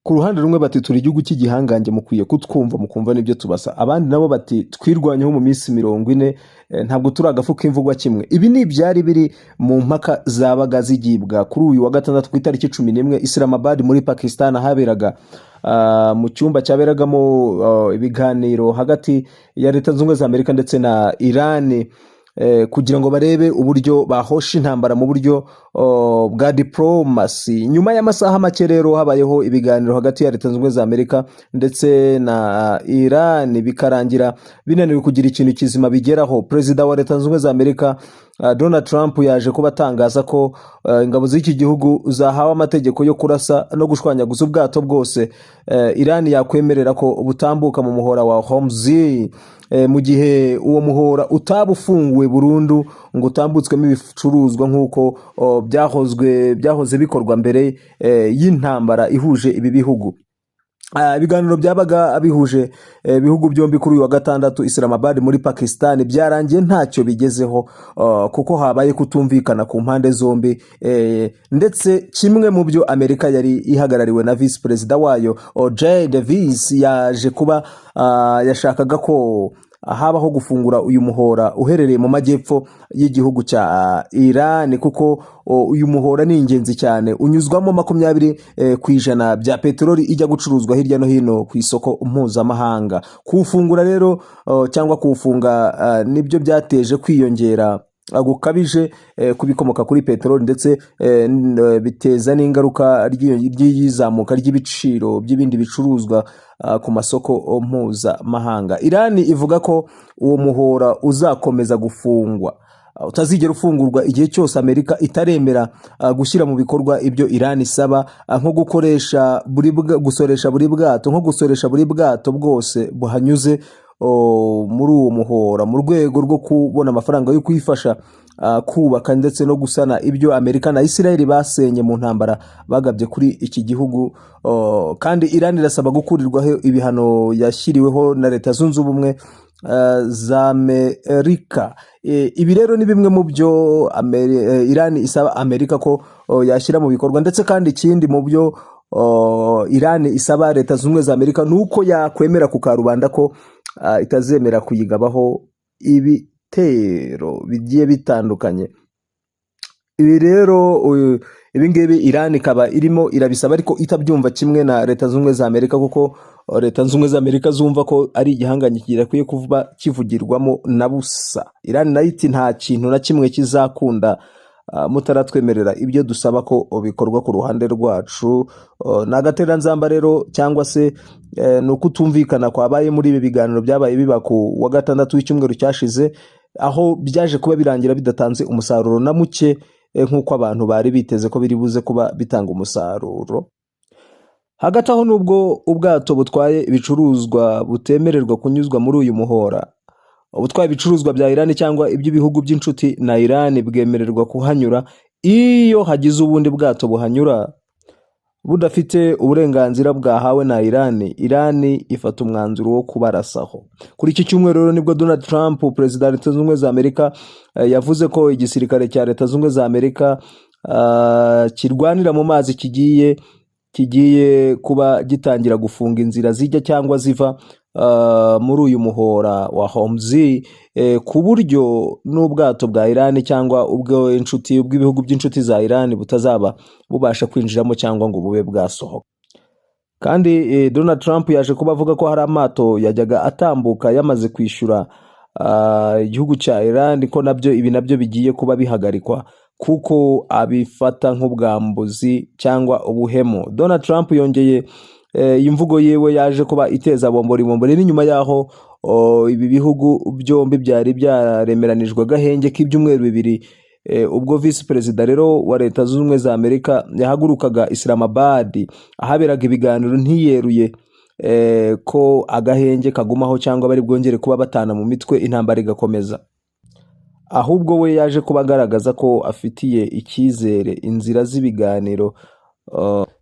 Ku ruhande rumwe bati: "Turi igihugu cy'igihangange, mukwiye kutwumva, mukumva n'ibyo tubasa." Abandi nabo bati: "Twirwanyeho mu minsi 40, ntabwo turi agafu k'imvugwa kimwe." Ibi ni ibyari biri mu mpaka zabaga zigibwa kuri uyu wa gatandatu ku itariki 11, Islamabad muri Pakistan, ahaberaga mu cyumba cyaberagamo ibiganiro hagati ya Leta Zunze Ubumwe za Amerika ndetse na Irani, kugira ngo barebe uburyo bahosha intambara mu buryo bwa diplomasi. Nyuma y'amasaha make rero habayeho ibiganiro hagati ya Leta Zunze Ubumwe za Amerika ndetse na Irani, bikarangira binaniwe kugira ikintu kizima bigeraho. Perezida wa Leta Zunze Ubumwe za Amerika, Donald Trump, yaje kuba atangaza ko ingabo z'iki gihugu zahawe amategeko yo kurasa no gushwanyaguza ubwato bwose Irani yakwemerera ko butambuka mu muhora wa Hormuz, mu gihe uwo muhora utaba ufunguwe burundu ngo utambutswemo ibicuruzwa nk'uko byahoze bikorwa mbere y'intambara ihuje ibi bihugu. Ibiganiro byabaga bihuje ibihugu byombi kuri uyu wa gatandatu Islamabad muri Pakistan byarangiye ntacyo bigezeho, kuko habaye kutumvikana ku mpande zombi, ndetse kimwe mu byo Amerika yari ihagarariwe na visi perezida wayo J Davis yaje kuba yashakaga ko habaho gufungura uyu muhora uherereye mu majyepfo y'igihugu cya Iran, kuko uyu muhora ni ingenzi cyane, unyuzwamo 20% bya peteroli ijya gucuruzwa hirya no hino ku isoko mpuzamahanga. Kuwufungura rero cyangwa kuwufunga nibyo byateje kwiyongera gukabije ku bikomoka kuri peteroli, ndetse biteza n'ingaruka ry'izamuka ry'ibiciro by'ibindi bicuruzwa ku masoko mpuzamahanga. Irani ivuga ko uwo muhora uzakomeza gufungwa, utazigera ufungurwa igihe cyose Amerika itaremera gushyira mu bikorwa ibyo Iran isaba, nko gukoresha buri gusoresha buri bwato, nko gusoresha buri bwato bwose buhanyuze muri uwo muhora, mu rwego rwo kubona amafaranga yo kuyifasha kubaka ndetse no gusana ibyo Amerika na Israel basenye mu ntambara bagabye kuri iki gihugu. Kandi Iran irasaba gukurirwaho ibihano yashyiriweho na Leta Zunze Ubumwe za Amerika. Ibi rero ni bimwe mu byo Iran isaba Amerika ko yashyira mu bikorwa. Ndetse kandi ikindi mu byo Iran isaba Leta Zunze Ubumwe za Amerika ni uko yakwemera ku karubanda ko itazemera kuyigabaho ibitero bigiye bitandukanye. Ibi rero ibi ngibi Iran ikaba irimo irabisaba, ariko itabyumva kimwe na Leta Zunze Ubumwe za Amerika, kuko Leta Zunze Ubumwe za Amerika zumva ko ari igihangange kidakwiye kuba kivugirwamo na busa. Iran nayo iti: "Nta kintu na kimwe kizakunda mutaratwemerera ibyo dusaba ko bikorwa ku ruhande rwacu." Ni agatereranzamba rero, cyangwa se ni ukutumvikana kwabaye muri ibi biganiro byabaye biba ku wa gatandatu w'icyumweru cyashize, aho byaje kuba birangira bidatanze umusaruro na muke, nk'uko abantu bari biteze ko biri buze kuba bitanga umusaruro. Hagati aho, nubwo ubwato butwaye ibicuruzwa butemererwa kunyuzwa muri uyu muhora, ubutwaye ibicuruzwa bya Iran cyangwa iby'ibihugu by'inshuti na Iran bwemererwa kuhanyura. Iyo hagize ubundi bwato buhanyura budafite uburenganzira bwahawe na Iran, Iran ifata umwanzuro wo kubarasaho. Kuri iki cyumweru rero nibwo Donald Trump, perezida wa Leta Zunze Ubumwe za Amerika, yavuze ko igisirikare cya Leta Zunze Ubumwe za Amerika kirwanira mu mazi kigiye kuba gitangira gufunga inzira zijya cyangwa ziva muri uyu muhora wa Hormuz, ku buryo n'ubwato bwa Iran cyangwa ubwo inshuti bw'ibihugu by'inshuti za Iran butazaba bubasha kwinjiramo cyangwa ngo bube bwasohoka. Kandi Donald Trump yaje kuba avuga ko hari amato yajyaga atambuka yamaze kwishyura igihugu cya Iran, ko nabyo ibi nabyo bigiye kuba bihagarikwa, kuko abifata nk'ubwambuzi cyangwa ubuhemu. Donald Trump yongeye iyi mvugo yiwe yaje kuba iteza bombori bombori n'inyuma y'aho ibi bihugu byombi byari byaremeranijwe agahenge k'ibyumweru 2, ubwo visi perezida rero wa Leta Zunze Ubumwe za Amerika yahagurukaga Islamabad ahaberaga ibiganiro, ntiyeruye ko agahenge kagumaho cyangwa bari bwongere kuba batana mu mitwe, intambara igakomeza. Ahubwo we yaje kuba agaragaza ko afitiye icyizere inzira z'ibiganiro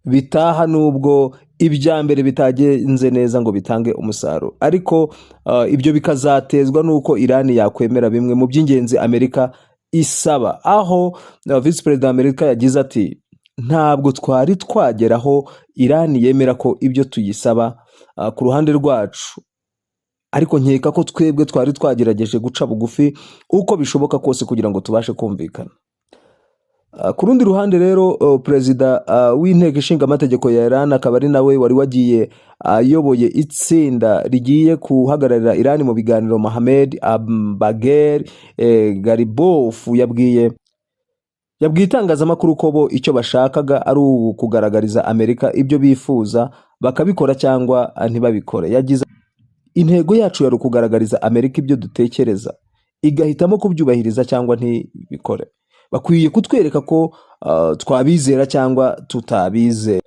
bitaha, nubwo ibya mbere bitagenze neza ngo bitange umusaruro, ariko ibyo bikazatezwa n'uko Iran yakwemera bimwe mu by'ingenzi Amerika isaba, aho visi perezida wa Amerika yagize ati: Ntabwo twari twageraho Irani yemera ko ibyo tuyisaba ku ruhande rwacu, ariko nkeka ko twebwe twari twagerageje guca bugufi uko bishoboka kose kugira ngo tubashe kumvikana. Ku rundi ruhande rero, perezida w'inteko ishinga amategeko ya Iran, akaba ari nawe wari wagiye ayoboye itsinda rigiye guhagararira Iran mu biganiro, Mohamed Bagher Ghalibaf, yabwiye itangazamakuru ko bo icyo bashakaga ari ukugaragariza Amerika ibyo bifuza, bakabikora cyangwa ntibabikore. Yagize: "Intego yacu yari ukugaragariza Amerika ibyo dutekereza, igahitamo kubyubahiriza cyangwa ntibikore. Bakwiye kutwereka ko twabizera cyangwa tutabizera."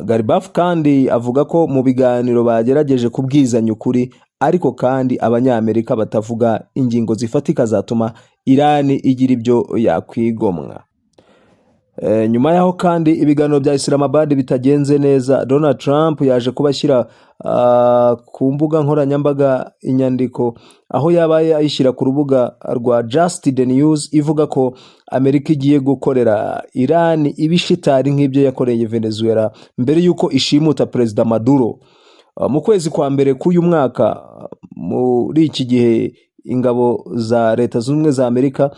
Ghalibaf kandi avuga ko mu biganiro bagerageje kubwizanya ukuri, ariko kandi Abanyamerika batavuga ingingo zifatika zatuma Irani igira ibyo yakwigomwa. Nyuma y'aho kandi ibiganiro bya Islamabad bitagenze neza, Donald Trump yaje kuba ashyira ku mbuga nkoranyambaga inyandiko, aho yabaye ayishyira ku rubuga rwa Just the News, ivuga ko Amerika igiye gukorera Iran ibishitari nk'ibyo yakoreye Venezuela mbere y'uko ishimuta Perezida Maduro. Mu kwezi kwa mbere k'uyu mwaka, muri iki gihe ingabo za Leta Zunze Ubumwe za Amerika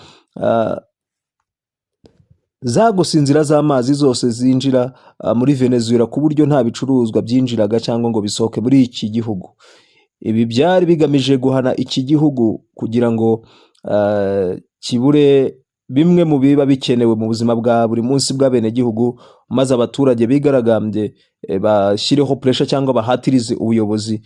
zagose inzira z'amazi zose zinjira muri Venezuela, ku buryo nta bicuruzwa byinjiraga cyangwa ngo bisohoke muri iki gihugu. Ibi byari bigamije guhana iki gihugu kugira ngo kibure bimwe mu biba bikenewe mu buzima bwa buri munsi bw'abenegihugu, maze abaturage bigaragambye, bashyireho pressure cyangwa bahatirize ubuyobozi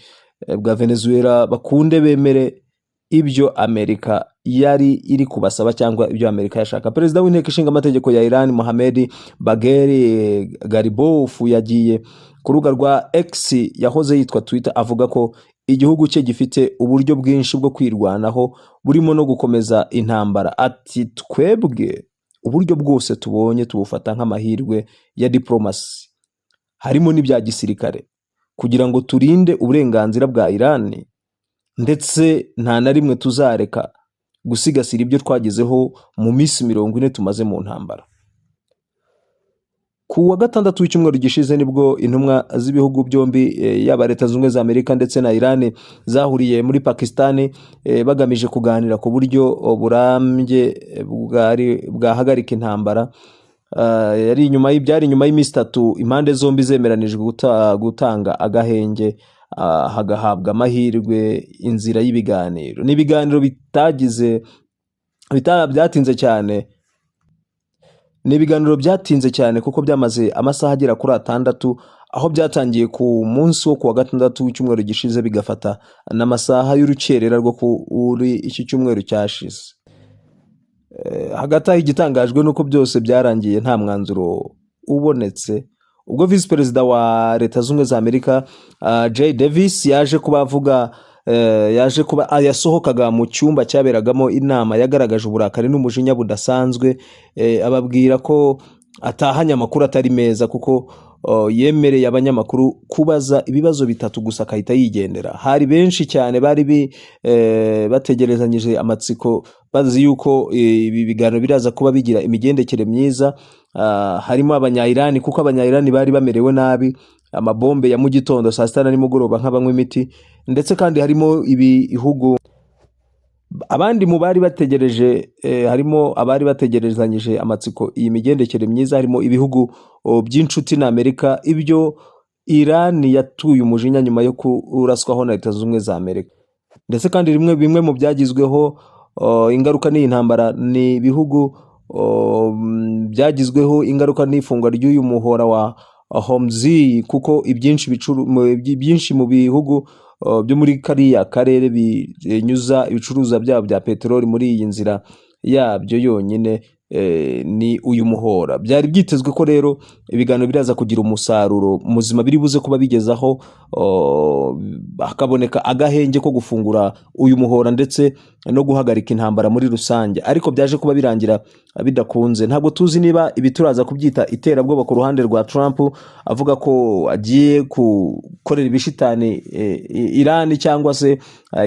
bwa Venezuela bakunde bemere ibyo Amerika yari iri kubasaba cyangwa ibyo Amerika yashaka. Perezida w'inteko ishinga amategeko ya Iran, Mohamed Bagher Ghalibaf, yagiye ku rubuga rwa X yahoze yitwa Twitter, avuga ko igihugu cye gifite uburyo bwinshi bwo kwirwanaho, burimo no gukomeza intambara. Ati: "Twebwe uburyo bwose tubonye tubufata nk'amahirwe ya diplomasi, harimo n'ibya gisirikare, kugira ngo turinde uburenganzira bwa Iran, ndetse nta na rimwe tuzareka gusigasira ibyo twagezeho mu minsi 40 tumaze mu ntambara." Ku wa gatandatu w'icyumweru gishize nibwo intumwa z'ibihugu byombi, yaba Leta Zunze Ubumwe za Amerika ndetse na Iran, zahuriye muri Pakistan, bagamije kuganira ku buryo burambye bwari bwahagarika intambara. Yari inyuma byari inyuma y'iminsi 3 impande zombi zemeranijwe gutanga agahenge, hagahabwa amahirwe inzira y'ibiganiro. Ni ibiganiro bitagize byatinze cyane, ni ibiganiro byatinze cyane kuko byamaze amasaha agera kuri 6, aho byatangiye ku munsi wo ku wa gatandatu w'icyumweru gishize, bigafata n'amasaha y'urukerera rwo kuri iki cyumweru cyashize. Hagati aho, igitangajwe nuko byose byarangiye nta mwanzuro ubonetse, ubwo visi perezida wa Leta Zunze Ubumwe za Amerika, Jay Davis, yaje kuba avuga yaje kuba yasohokaga mu cyumba cyaberagamo inama, yagaragaje uburakari n'umujinya budasanzwe, ababwira ko atahanye amakuru atari meza, kuko yemereye abanyamakuru kubaza ibibazo bitatu gusa akahita yigendera. Hari benshi cyane bari bategerezanyije amatsiko, bazi yuko ibi biganiro biraza kuba bigira imigendekere myiza. Harimo Abanya-Irani, kuko Abanya-Irani bari bamerewe nabi, amabombe ya mu gitondo, saa sita na nimugoroba, nk'abanywa imiti. Ndetse kandi harimo ibihugu abandi mu bari bategereje, harimo abari bategerezanyije amatsiko iyi migendekere myiza, harimo ibihugu by'inshuti na Amerika, ibyo Iran yatuye umujinya nyuma yo kuraswaho na Leta Zunze Ubumwe za Amerika. Ndetse kandi bimwe mu byagizweho ingaruka n'iyi ntambara ni ibihugu byagizweho ingaruka n'ifungwa ry'uyu muhora wa Hormuz, kuko ibyinshi mu bihugu byo muri kariya karere binyuza ibicuruzwa byabo bya peteroli muri iyi nzira yabyo yonyine, ni uyu muhora. Byari byitezwe ko rero ibiganiro biraza kugira umusaruro muzima, biri buze kuba bigezaho hakaboneka agahenge ko gufungura uyu muhora ndetse no guhagarika intambara muri rusange, ariko byaje kuba birangira bidakunze. Ntabwo tuzi niba ibi turaza kubyita iterabwoba ku ruhande rwa Trump, avuga ko agiye gukorera ibishitani Iran, cyangwa se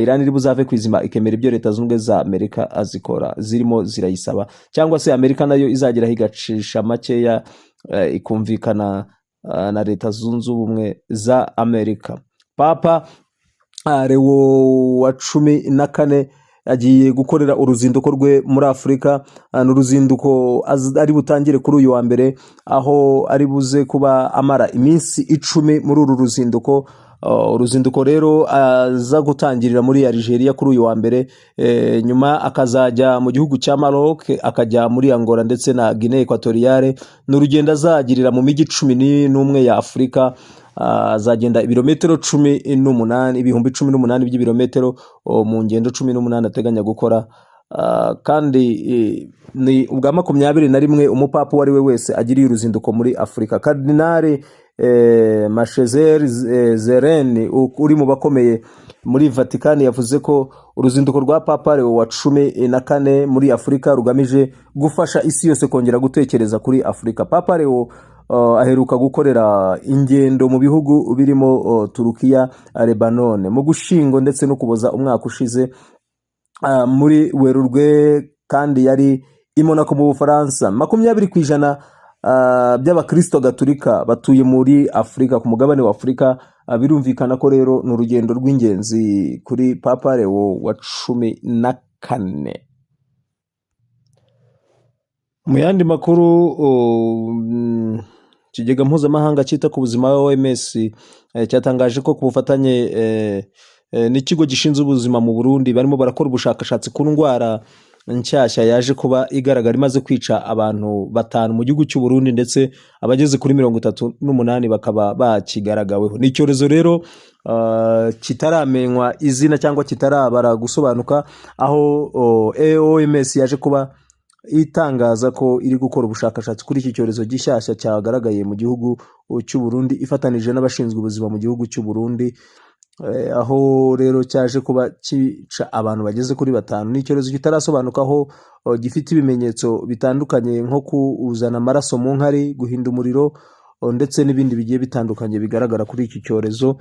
Iran iri buzave ku izima ikemera ibyo Leta Zunze Ubumwe za Amerika azikora zirimo zirayisaba, cyangwa se Amerika nayo izageraho igacisha makeya. ikumvikana na Leta Zunze Ubumwe za Amerika. Papa Leo wa 14 agiye gukorera uruzinduko rwe muri Afurika. Ni uruzinduko ari butangire kuri uyu wa mbere, aho ari buze kuba amara iminsi 10 muri uru ruzinduko. Uruzinduko rero aza gutangirira muri Algeria kuri uyu wa mbere, nyuma akazajya mu gihugu cya Maroc, akajya muri Angola ndetse na Guinée Equatoriale. Ni urugendo azagirira mu mijyi 11 ya Afurika. Azagenda ibirometero 18, 18,000 by'ibirometero mu ngendo 18 ateganya gukora. Kandi ni ubwa 21 umupapa uwo ari we wese agiriye uruzinduko muri Afurika. Karidinali Mashezer Zeren uri mu bakomeye muri Vatikani yavuze ko uruzinduko rwa Papa Leo wa 14 muri Afurika rugamije gufasha isi yose kongera gutekereza kuri Afurika. Papa Leo aheruka gukorera ingendo mu bihugu birimo Turukiya, Lebanon mu Gushyingo ndetse no Kuboza umwaka ushize, muri Werurwe kandi yari i Monaco mu Bufaransa. 20% by'abakristo gatolika batuye muri Afurika, ku mugabane wa Afurika. Birumvikana ko rero ni urugendo rw'ingenzi kuri Papa Leo wa 14. Mu yandi makuru, ikigega mpuzamahanga cyita ku buzima OMS cyatangaje ko ku bufatanye n'ikigo gishinzwe ubuzima mu Burundi barimo barakora ubushakashatsi ku ndwara nshyashya yaje kuba igaragara imaze kwica abantu batanu mu gihugu cy'u Burundi, ndetse abageze kuri 38 bakaba bakigaragaweho. Ni icyorezo rero kitaramenywa izina cyangwa kitarabara gusobanuka, aho OMS yaje kuba itangaza ko iri gukora ubushakashatsi kuri iki cyorezo gishyashya cyagaragaye mu gihugu cy'u Burundi, ifatanije n'abashinzwe ubuzima mu gihugu cy'u Burundi. Aho rero cyaje kuba cyica abantu bageze kuri batanu. Ni icyorezo kitarasobanuka, aho gifite ibimenyetso bitandukanye nko kuzana amaraso mu nkari, guhinda umuriro, ndetse n'ibindi bigiye bitandukanye bigaragara kuri iki cyorezo.